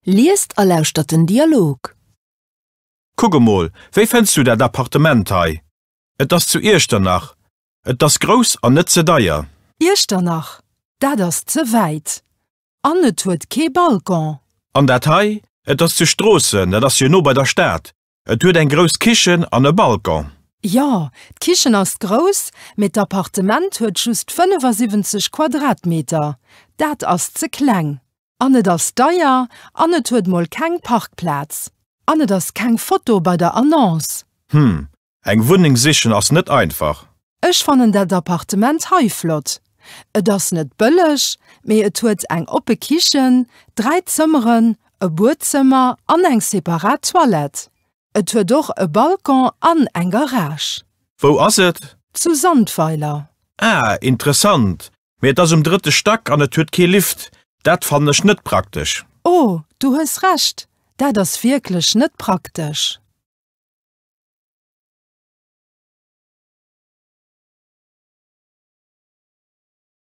Liest a lauschtert den Dialog. Kuck emol, wéi fënns du dat Appartement hei? Et ass zu Iechternach. Et ass grouss an net ze deier. Iechternach? Dat ass ze wäit. An et huet kee Balcon. An dat hei? Et ass zu Stroossen, dat ass jo no bei der Stad. Et huet eng grouss Kichen an e Balcon. Jo, d'Kichen ass grouss, mee d'Appartement huet just 75 Quadratmeter. Dat ass ze kleng. An et ass deier an et huet mol keng Parkplaz. An et ass keng Foto bei der Annonce. Hm, eng Wunneng sichen ass net einfach. Ech fannen dat Appartement hei flott. Et ass net bëlleg, mee et huet eng oppe Kichen, 3 Zëmmeren, e Buedzëmmer an eng separat Toilette. Et huet och e Balcon an eng Garage. Wou ass et? Zu Sandweiler. Ah, interessant. Mee et ass um drëtte Stack an et huet kee Lift. Dat fannen ech net praktesch. Oh, du hues Recht, dat ass wierklech net praktesch.